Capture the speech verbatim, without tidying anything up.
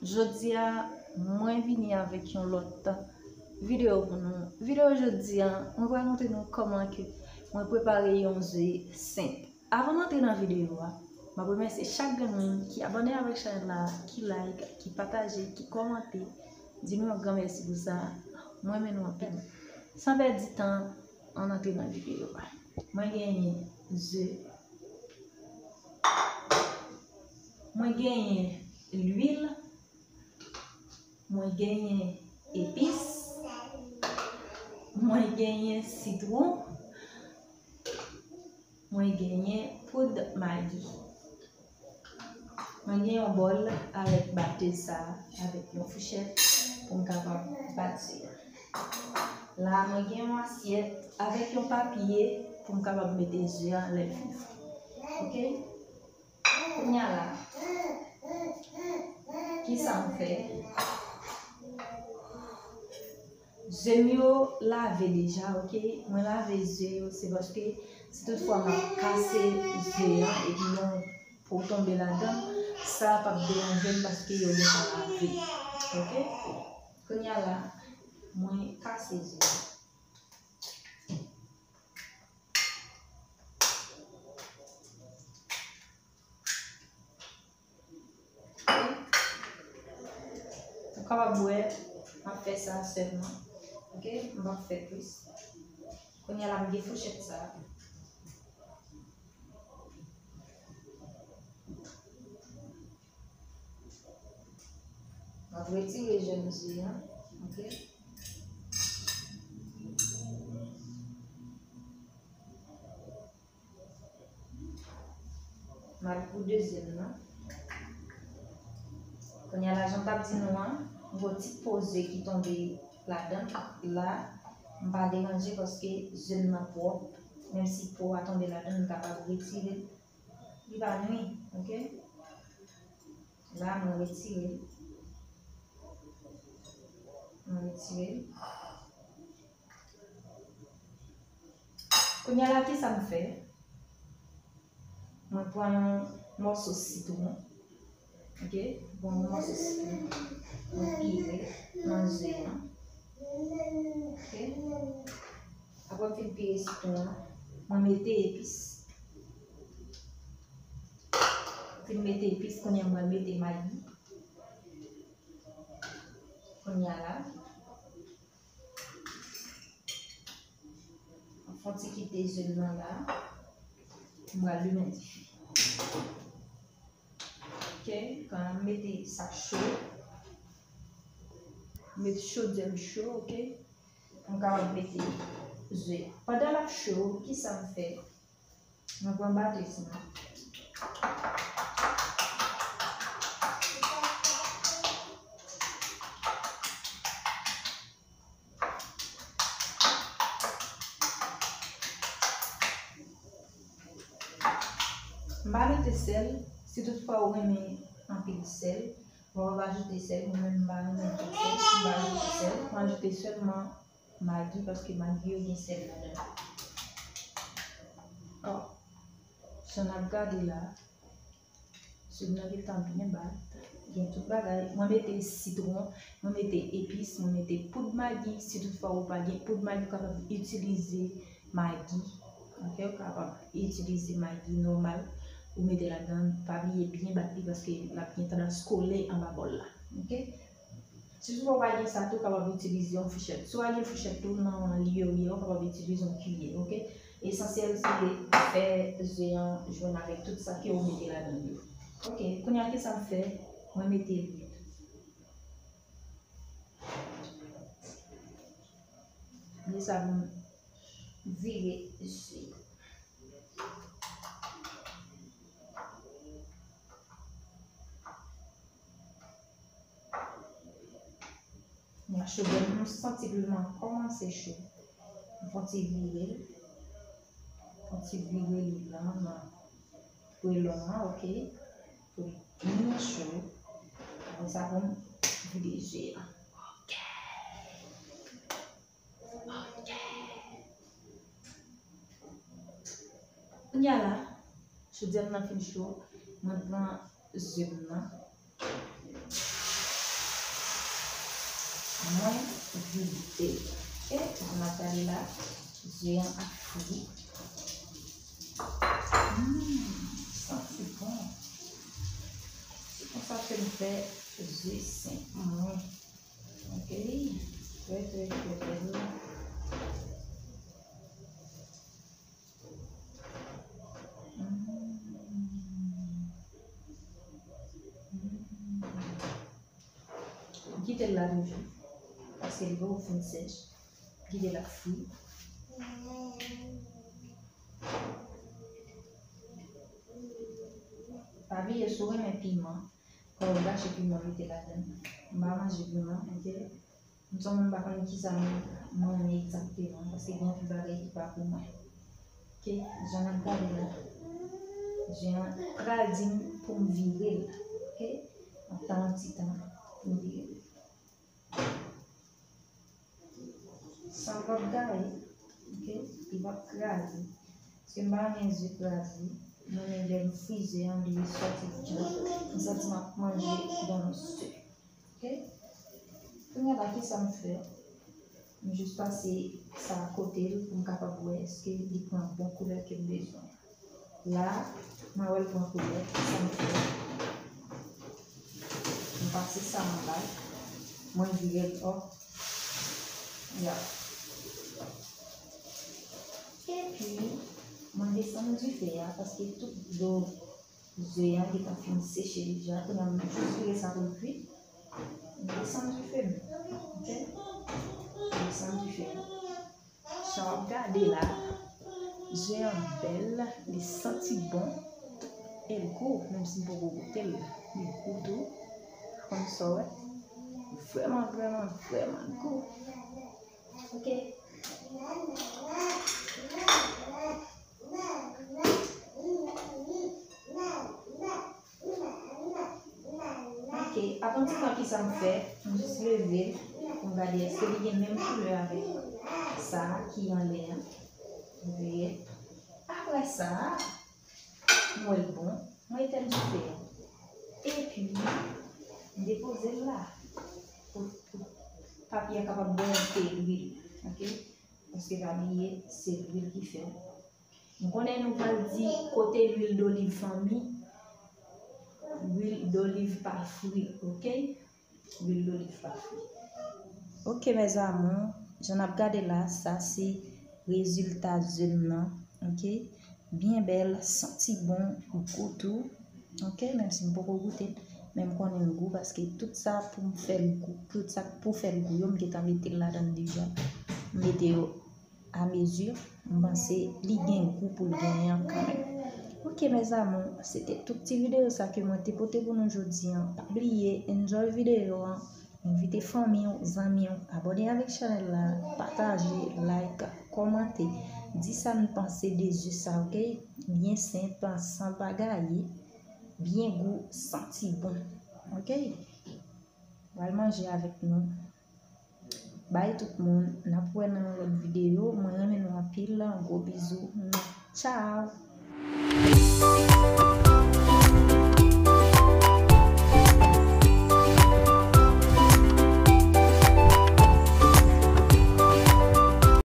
Jodi a, mwen vini avèk yon lòt videyo pou nou. Videyo jodi a, mwen pral montre nou kòman ke mwen prepare yon ze senp. Avan m antre nan videyo a, m ap remèsye chak grenn moun ki abòne avèk chanèl la, ki like, ki pataje, ki kòmante. Di nou yon gran mèsi pou sa. Mwen renmen nou anpil. San pèdi tan, ann antre nan videyo a. Mwen genyen ze. Mwen genyen lwil. Mwen genyen epis. Mwen genyen sitwon. Mwen genyen poud magi. Mwen gen yon bòl avèk batèz sa a, avèk yon fouchèt pou m kapab bat ze a. La a, mwen gen yon asyèt avèk yon papye pou m kapab mete ze a lè l fin fri. Oke? Kounye a la, kisa m fè? Ze m yo lave deja, oke? Mwen lave ze yo, se paske si toutfwa m ap kase ze a epi yon po tonbe ladan, sa p ap deranje m paske yo gentan lave. Oke? Kounye a la, mwen kase ze yo. Ou kapab wè, m ap fè sa sèlman. Oke, m p ap fè plis. Kounye a la, m gen fouchèt sa. M ap retire jèm ze a. Oke. M al pou dezyèm nan. Kounye a la, jan m t ap di nou an, m gen yon ti po ze ki tonbe ladan l. La, m pa deranje paske ze m nan pwòp. Menm si po a tonbe ladan l, m kapab retire l. Li pa nwi, oke? La, mwen retire l. Mwen retire l. Kounye a la, kisa m fè? Mwen pran yon mòso sitwon. Oke? Mwen pran yon mòso sitwon. Mwen pire nan ze an. Oke? Apre m fin pire sitwon an, mwen mete epis. Fin mete epis, kounye a mwen mete magi. Kounye a la, m fè yon ti kite ze m nan la. M pral limen dife. Oke, kounye a m mete sa cho. M mete chodyè m cho, oke. M kapab mete ze. Pandan l ap cho, kisa m fè? Mwen pran batèz mwen. M pa mete sèl, si toutfwa ou renmen anpil sèl, ou kapab ajoute sèl, mwen menm m pa renmen anpil sèl, m pa ajoute sèl, mwen ajoute sèlman magi, paske magi yo gen sèl ladan. Ò, jan n ap gade la, ze m nan gentan byen bat, gen tout bagay. Mwen mete sitwon, mwen mete epis, mwen mete poud magi. Si toutfwa ou pa gen poud magi, ou kapab itilize magi. Oke, ou kapab itilize magi nòmal. Ou mete ladan, pa bliye byen bat li paske l ap gen tandans kole anba bòl la. Oke? Si toutfwa w pa gen sa tou, w kapab itilize yon fouchèt. Si w pa gen fouchèt tou, nan lye w ye a, w kapab itilize yon kiyè, oke? Esansyèl se fè ze an jwenn avèk tout sa ke w mete ladan l yo. Oke, kounye a kisa m fè? Mwen mete lwil. Lye sa pou m vire ze. Nan cho, m santi lwil lan kòmanse cho. M fè yon ti vire l. Fè yon ti vire lwil lan nan pwelon an, oke? Pou l byen cho. Apre sa, pou m vide ze a. Oke. Oke. Kounye a la, chodyè m nan fin cho, mwen pran ze m nan. Mwen vide l. Ok, jan n ap gade la, ze an ap fri. Hmm, santi bon. Se konsa ke m fè ze senp mwen. Ok, trè, trè, trè bèl. Hmm. Hmm. Kite l la toujou, paske li poko fin sèch. Kite l ap fri. Pa bliye, si w renmen piman, fò w rache piman mete ladann. M pa manje piman, ok? M se yon moun m pa konn kisa m, m renmen egzakteman, paske gen anpil bagay ki pa pou mwen. Ok, jan n ap gade la, jan pral di m pou m vire l la. Ok, m ap tann yon ti tan pou m vire l. Sa l p ap gaye, ok, li p ap kraze. Paske m pa renmen ze kraze. M renmen lè m fri ze an, li sòti djanm. M santi m ap manje dan yon se. Ok? Kounye a la, kisa m fè? M jis pase sa kote l pou m kapab wè èske li pran bon koulè ke m bezwen. La, mwen wè l pran koulè, kisa m fè? M pase sa anba l, mwen vire l, oh, ya. Epi, mwen desann dife a, paske tout dlo ze an gentan fin seche deja. Kounye a, m jis vire sa pou l kwit. M desann dife m. Ok? M desann dife m. Jan w ap gade la, ze an bèl, li santi bon, e l gou, menm si m poko goute l, li gou tou. Kòm sa w wè, vrèman, vrèman, vrèman gou. Ok. Ok, apre yon ti tan, kisa m fè? M jis leve l pou m gade èske li gen menm koulè avèk sa a ki anlè a. M veye. Apre sa, m wè l bon, mwen etèn dife a. Epi, m depoze l la pou, pou papye a kapab bwè yon pe lwil. Ok? Paske pa bliye, se lwil ki fè l. M konnen nou pral di kote lwil doliv fanmi. Lwil doliv pa fri, ok? Lwil doliv pa fri. Ok, mes amours, jan n ap gade la, sa se rezilta ze m nan, ok? Byen bèl, santi bon, gou tou, ok? Menm si m poko goute l, men m konnen l gou, paske tout sa pou m fè l gou, tout sa pou fè l gou yo, m gentan mete l ladann deja. M mete yo a mezi, m panse li gen gou pou l genyen an kanmenm. Ok, mes amours, se te tout ti videyo sa ke mwen te pote pou nou jodi an. Pa bliye, enjoy videyo an, envite fanmi w, zanmi w, abòne avèk chanèl la, pataje, like, kòmante, di sa n panse de ze sa, ok? Byen senp, san bagaye, byen gou, santi bon, ok? Pral manje avèk nou. Bay tout moun, n ap wè nan yon lòt videyo. Mwen renmen nou anpil. Gwo bizou. Tchao.